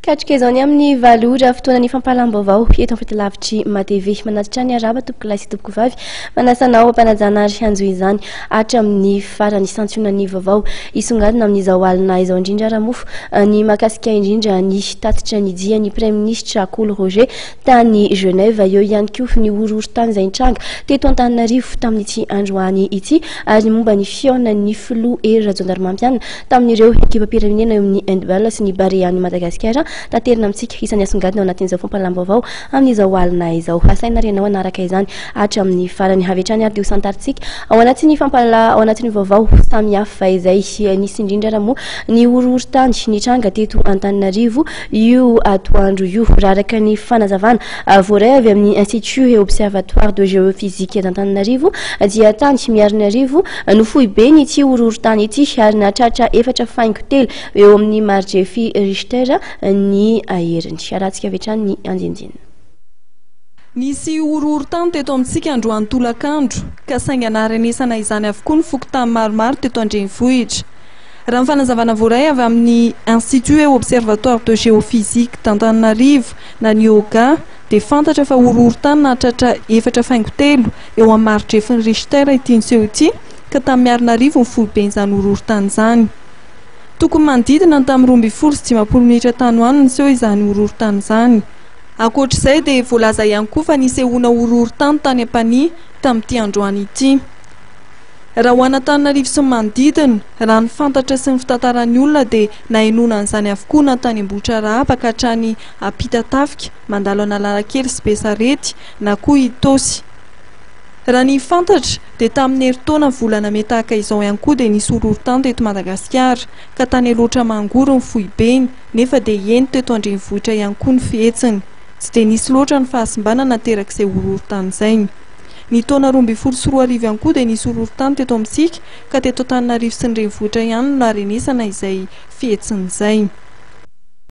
Katroka izao ny amin'ny 8 ora, fotoanan'ny fampahalam-baovao eto amin'ny fahitalavitry MATV. Manatitra ny arahaba tompokolahy sy tompokovavy, manasa anao am-panajana ary hanjohy izany hatramin'ny farany. Santionan'ny vaovao hisongadina amin'izao alina izao indrindra Ramofo ny mahakasika indrindra ny tatitra ny dian'ny Praiminisitra Kolo Roger tany Genève. Eo ihany koa ny horohorontany izay nitranga teto Antananarivo tamin'ity androany ity ary ny momba ny fihaonan'ny filoha Hery Rajaonarimampianina tamin'ireo ekipam-pirenena eo amin'ny handball sy ny Barea-n'i Madagasikara. Taterina amintsika isan'ny asongadina ao anatin'izao fampahalalam-baovao amin'izao alina izao. Asaina ary ianao hanaraka izany hatramin'ny farany. Avy hatrany ary dia ho santarintsika ao anatin'ny fampahala ao anatin'ny vaovao samihafa izay nisy indrindra raha moa ny horohorontany nitranga teto Antananarivo io atoandro io. Raha araka ny fanazavana voaray avy amin'ny Institut et Observatoire de Géophysique d'Antananarivo dia tany Miarinarivo no foibe ity horohorontany ity ary nahatratra 4,3 eo amin'ny mari-drefy Richter ny heriny. Arahantsika avy hatrany ny andinindininy. Nisy horohorontany teto amintsika androany tolakandro, ka sainga naharenesana izany avokoa ny fokontany maromaro teto an-drenivohitra. Raha ny fanazavana voaray avy amin'ny Institut et Observatoire de Géophysique d'Antananarivo na ny IOGA dia fantatra fa horohorontany nahatratra 4,3 eo amin'ny mari-drefin'ny Richter ity niseho ity ka tany Miarinarivo ny foiben'izany horohorontany izany. Tokony manodidina ny tamin'ny 52 minitra tany ho any niseho izany horohorontany izany. Ankoatra izay dia voalaza ihany koa fa nisehoana horohorontany tany Ampanihy tamin'ity androany ity. Raha ho an'Antananarivo sy ny manodidina, raha ny fantatra sy ny fitantaran'ny olona dia nahenoana an'izany avokoa na tany Ambohitrarahaba ka hatrany Ampitatafika, mandalo an'Analalakely sy Besarety na koa Itaosy. Raha ny fantatra dia tamin'ny herintaona volana mey tahaka izao ihany koa dia nisy horohorontany teto Madagasikara ka tany Alaotra Mangoro ny foibeny nefa dia heno teto an-drenivohitra ihany koa ny fihetsiny. Tsy dia nisy loatra ny fahasimbana naterak'izay horohorontany izay. Ny taona 2012 ihany koa dia nisy horohorontany teto amintsika ka teto Antananarivo sy ny renivohitra ihany no naharenesana izay fihetsiny izay.